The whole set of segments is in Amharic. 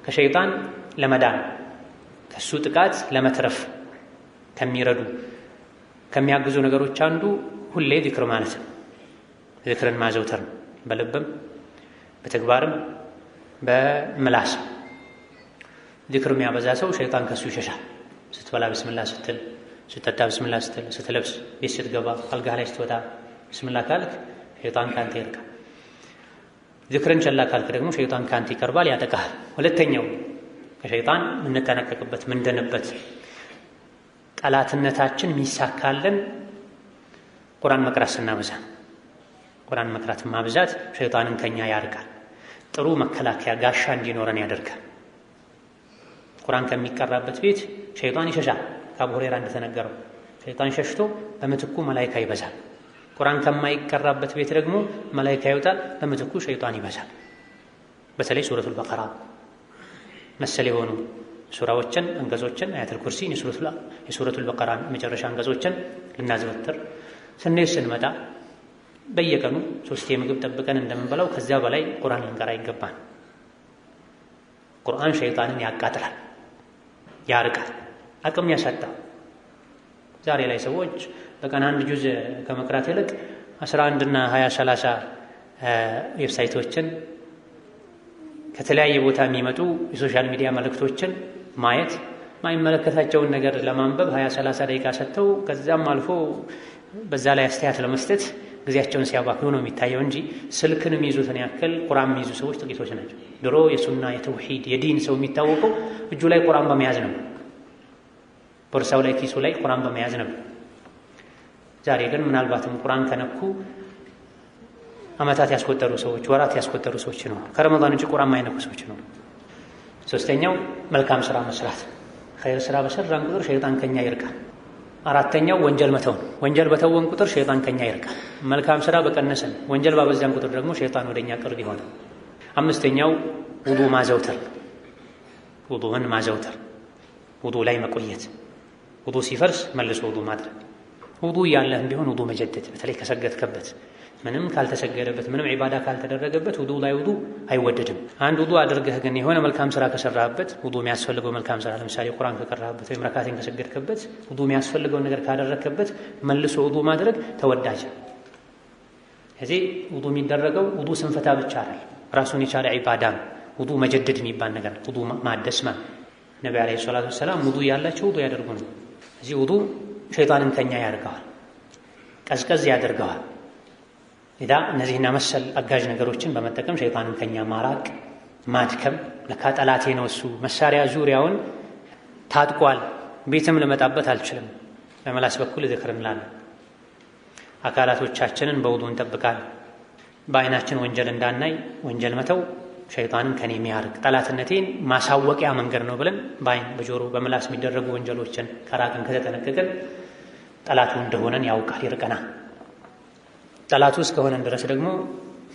ከሸይጣን ለመዳን ከሱ ጥቃት ለመትረፍ ከሚረዱ ከሚያግዙ ነገሮች አንዱ ሁሌ ዚክር ማለት ነው። ዚክርን ማዘውተር ነው፣ በልብም በተግባርም በምላስ። ዚክር የሚያበዛ ሰው ሸይጣን ከሱ ይሸሻል። ስትበላ ብስምላ ስትል፣ ስትጠጣ ብስምላ ስትል፣ ስትለብስ፣ ቤት ስትገባ፣ አልጋህ ላይ ስትወጣ ብስምላ ካልክ ሸይጣን ካንተ ይርቃል። ዚክርን ቸላ ካልክ ደግሞ ሸይጣን ካንተ ይቀርባል፣ ያጠቃሃል። ሁለተኛው ከሸይጣን የምንጠነቀቅበት ምንድንበት ጠላትነታችን የሚሳካልን ቁርአን መቅራት ስናበዛ፣ ቁርአን መቅራት ማብዛት ሸይጣንን ከኛ ያርቃል። ጥሩ መከላከያ ጋሻ እንዲኖረን ያደርጋል። ቁርአን ከሚቀራበት ቤት ሸይጣን ይሸሻል። ከአቡ ሁረይራ እንደተነገረው ሸይጣን ሸሽቶ በምትኩ መላይካ ይበዛል። ቁርአን ከማይቀራበት ቤት ደግሞ መላይካ ይወጣል፣ በምትኩ ሸይጣን ይበዛል። በተለይ ሱረቱል በቀራ መሰል የሆኑ ሱራዎችን አንቀጾችን፣ አያተል ኩርሲን፣ የሱረቱል በቀራን መጨረሻ አንቀጾችን ልናዘወትር ስንሄድ ስንመጣ በየቀኑ ሶስቴ ምግብ ጠብቀን እንደምንበላው ከዚያ በላይ ቁርአን ልንቀራ ይገባል። ቁርአን ሸይጣንን ያቃጥላል፣ ያርቃል፣ አቅም ያሳጣል። ዛሬ ላይ ሰዎች በቀን አንድ ጁዝ ከመቅራት ይልቅ 11 እና 20 30 website ኦችን ከተለያየ ቦታ የሚመጡ የ social media መልእክቶችን ማየት ማይመለከታቸውን ነገር ለማንበብ 20 30 ደቂቃ ሰጥተው ከዛም አልፎ በዛ ላይ አስተያየት ለመስጠት ጊዜያቸውን ሲያባክኑ ነው የሚታየው እንጂ ስልክን የሚይዙትን ያክል ቁርአን የሚይዙ ሰዎች ጥቂቶች ናቸው። ድሮ የሱና የተውሂድ የዲን ሰው የሚታወቀው እጁ ላይ ቁርአን በመያዝ ነው። ቦርሳው ላይ ኪሱ ላይ ቁርአን በመያዝ ነው። ዛሬ ግን ምናልባትም ቁርአን ከነኩ ዓመታት ያስቆጠሩ ሰዎች፣ ወራት ያስቆጠሩ ሰዎች ነው። ከረመዳን ውጭ ቁርአን የማይነኩ ሰዎች ነው። ሶስተኛው መልካም ስራ መስራት። ኸይር ስራ በሰራን ቁጥር ሸይጣን ከኛ ይርቃል። አራተኛው ወንጀል መተው ነው። ወንጀል በተወን ቁጥር ሸይጣን ከኛ ይርቃል። መልካም ስራ በቀነሰን ወንጀል ባበዛን ቁጥር ደግሞ ሸይጣን ወደኛ ቅርብ ይሆናል። አምስተኛው ውዱእ ማዘውተር፣ ውዱእን ማዘውተር፣ ውዱእ ላይ መቆየት፣ ውዱእ ሲፈርስ መልሶ ውዱእ ማድረግ፣ ውዱእ እያለህም ቢሆን ውዱእ መጀደድ፣ በተለይ ከሰገድከበት ምንም ካልተሰገደበት ምንም ዒባዳ ካልተደረገበት ውዱእ ላይ ውዱእ አይወደድም። አንድ ውዱእ አድርገህ ግን የሆነ መልካም ስራ ከሰራህበት ውዱእ የሚያስፈልገው መልካም ስራ ለምሳሌ ቁርአን ከቀራህበት ወይም ረካቴን ከሰገድክበት ውዱእ የሚያስፈልገውን ነገር ካደረግክበት መልሶ ውዱእ ማድረግ ተወዳጅ። እዚህ ውዱእ የሚደረገው ውዱእ ስንፈታ ብቻ አይደል፣ ራሱን የቻለ ዒባዳ ነው። ውዱእ መጀደድ የሚባል ነገር ውዱእ ማደስ ማለት ነቢ ዓለይሂ ሰላቱ ወሰላም ውዱእ ያላቸው ውዱእ ያደርጉ ነው። እዚህ ውዱእ ሸይጣንን ከኛ ያርቀዋል፣ ቀዝቀዝ ያደርገዋል። ኢዳ እነዚህና መሰል አጋዥ ነገሮችን በመጠቀም ሸይጣንን ከኛ ማራቅ ማድከም። ለካ ጠላቴ ነው እሱ መሳሪያ ዙሪያውን ታጥቋል፣ ቤትም ልመጣበት አልችልም። በመላስ በኩል ዝክር እንላለን። አካላቶቻችንን በውዱእ እንጠብቃለን። በአይናችን ወንጀል እንዳናይ ወንጀል መተው ሸይጣንን ከኔ የሚያርቅ ጠላትነቴን ማሳወቂያ መንገድ ነው ብለን በአይን በጆሮ በምላስ የሚደረጉ ወንጀሎችን ከራቅን ከተጠነቀቅን ጠላቱ እንደሆነን ያውቃል፣ ይርቀናል። ጠላቱ እስከሆነን ድረስ ደግሞ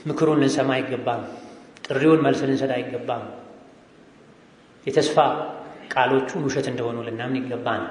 ምክሩን ልንሰማ አይገባም። ጥሪውን መልስ ልንሰጥ አይገባም። የተስፋ ቃሎቹን ውሸት እንደሆኑ ልናምን ይገባን።